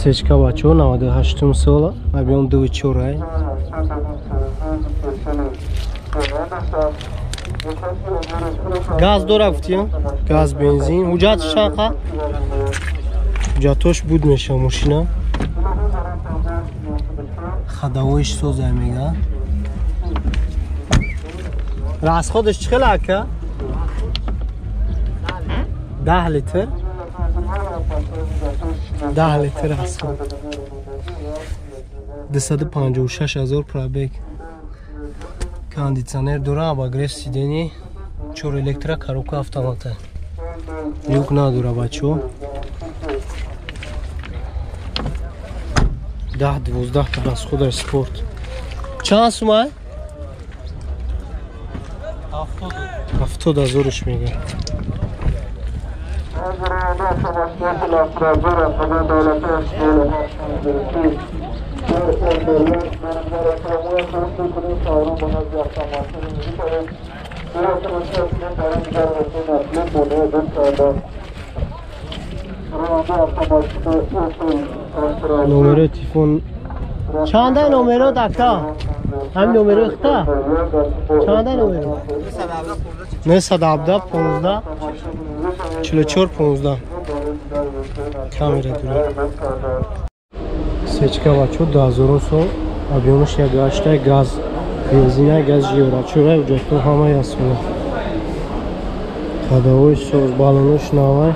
Сечка бачо 98 сола, объем 2,4. Газ дора гуфтиям? Газ, бензин. Ҳуҷҷат чанд? Ҳуҷҷатош буд меша мошина. Ходовоиш созай мега. Расходаш чӣ хел ака? 10 литр. 10 литр расход. 256 ҳазор пробег. Кондитсионер дора, обогрев сидений, 4 электро, коробка автомата. Люк надора бачо. 10-12 расходаш спорт. Чанд сумай? 70 ҳазорш мега. Номерои телефон чанда номеро дакта? Ҳамин номеро ихта? Чанда номеро? 917 15 44 15. Камера дура. Сечка бачо 2000 сол, объемаш 1.8, газ, бензина, газ евро. Чора ҳуҷҷатҳо ҳама ясона. Ходовой соз, баллонош навай.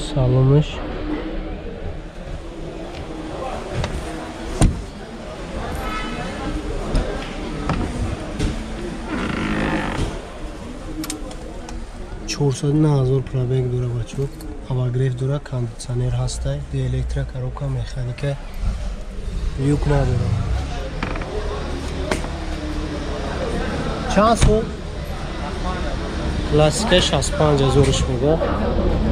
Салонаш. 409 000 пробег дора бачо. Обогрев дора, кондитсионер ҳастай, электро, коробка, механика, люк надора. Чанд сум? Классика 65 ҳазорш мега.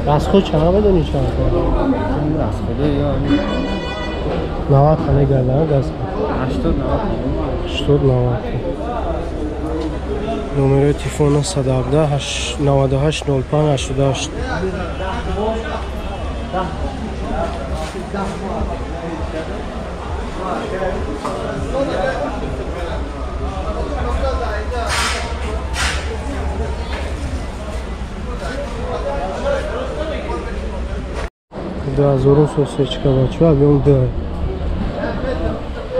Расход чанд медонӣ чанд? Расхода ё 90 та мегарда газ. 80 90. 80 90. Номерои телефон 917 98 05 88. 2000 сол сечка бачо, объем 2.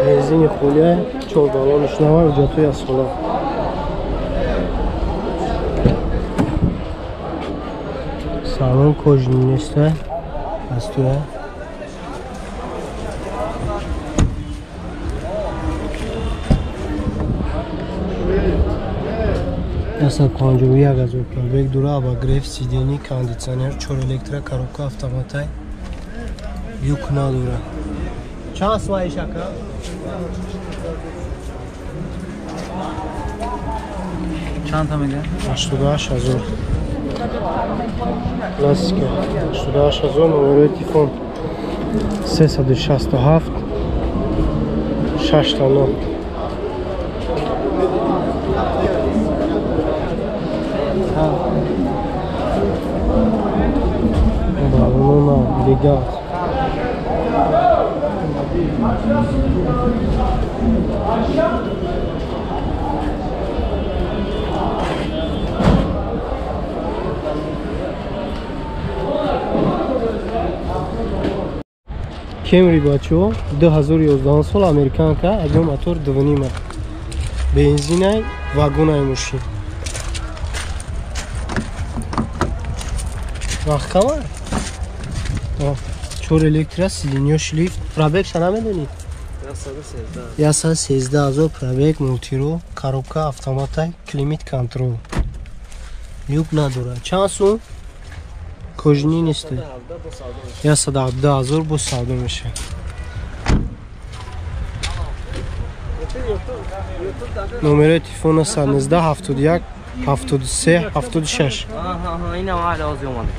Бензини холия, 4 баллонаш нава, ҳуҷҷатҳои асола. Салон кожаный неста, аз туя. Ясад 51 ҳазор пробег дура, обогрев сидений, кондитсионер, 4 электро, коробка автоматай, люк надора. Чанд сумаиш ака? Чанд та мега? 88 ҳазор. Классика 88 ҳазор. Номерои телефон 367 6 9. Баллона легат. Кемри бачо 2011 сол, американка, объем мотор 2.5, бензинай, вагонай мошин. Вақт кама? 4 электро, сиденьёш лифт. Пробегша намедонӣ? 113 ҳазор пробег, мултиро, коробка автоматай, климат контрол. Люк надора. Чанд сум? Кожаный несте. 117 ҳазор бо савдо меша. Номерои телефон 119 71 73 76. Инам аҳли ҳозир омада.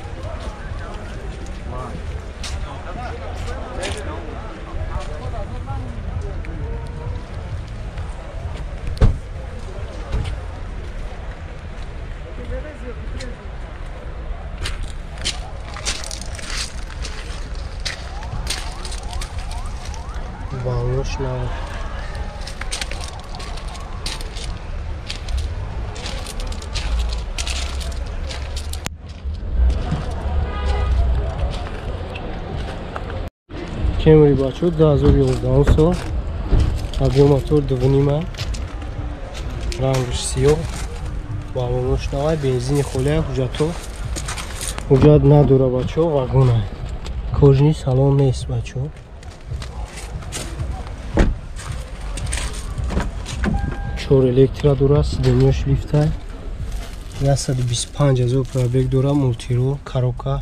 Балош нав. Кемри бачо 2011 сол. Объем мотор 2.5. Рангш сиёҳ. Балонош навай, бензини холия, ҳуҷҷато. Ҳуҷҷат надора бачо, вагона. Кожни салон нест бачо. Чор электро дора, сиденьёш лифтай. 125 000 пробег дора, мултиро, коробка,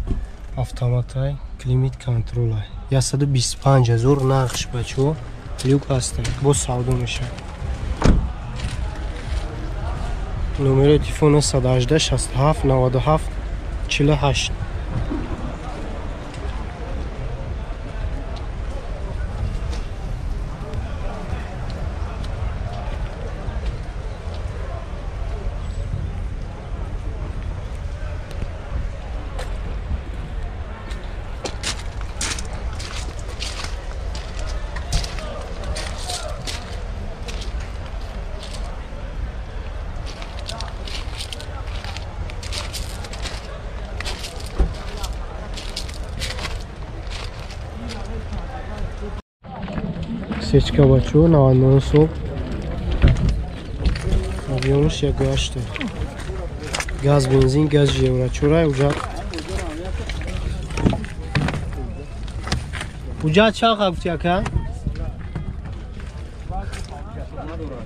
автоматай, климат контролай. 125 000 нархш бачо, люк ҳастай, боз савдо мешавад. Номери телефон 118 67 97 48. Сечка бачо 99 сол. Объемш 1.8. Газ бензин, газ евро. Чурай уҷат. Уҷат чанд гуфти ака?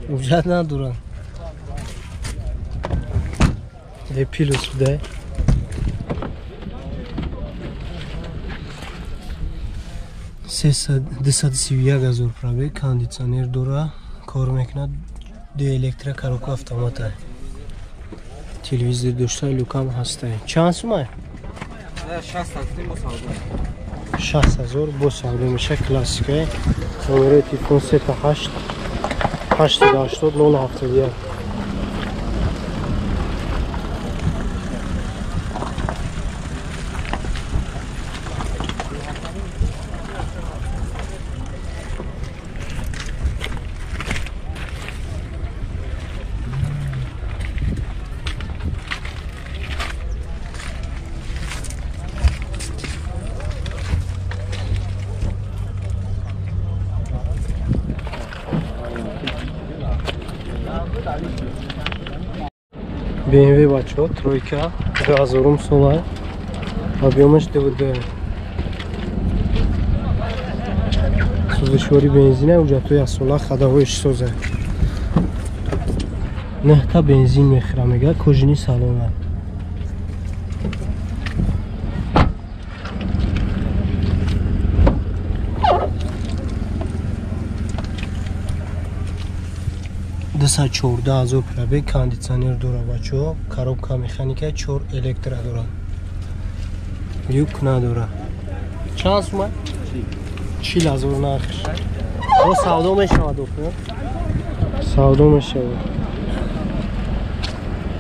Уҷат надорам. Е плюс будай. 231 000 пробег, кондитсионер дора, кор мекунад, ду электро коробка автомата. Телевизор дошта, люкам ҳастай. Чанд сумай? 60 000 бо савдо меша, классикай. Номери телефон 38 880 071. BMW бачо, тройка, 2000 сола, объемаш 2.2. Сӯзишвори бензина, ҳуҷҷатҳои аз сола, ходовоиш соза. 9 та бензин мехӯра, мега, кожини салона. Дусад чордаҳ ҳазор пробег, кондитсионер дора бачо, коробка механика, 4 электро дора. Люк надора. Чанд сума? 40 000 нархш. Бо савдо мешавад охир? Савдо мешавад.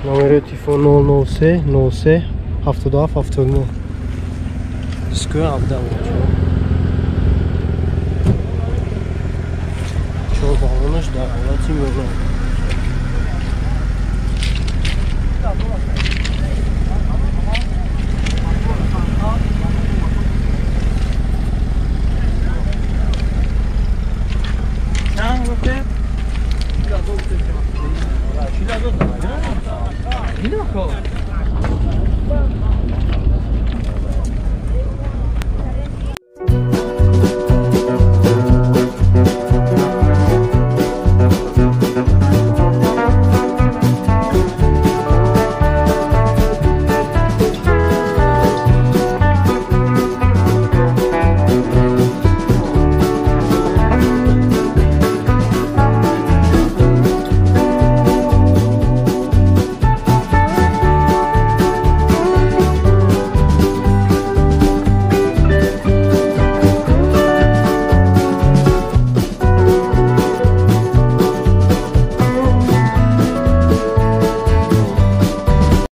Номери телефон 003 03 77 79. Дискои 17 бачо. 4 баллонаш дар ҳолати миёна.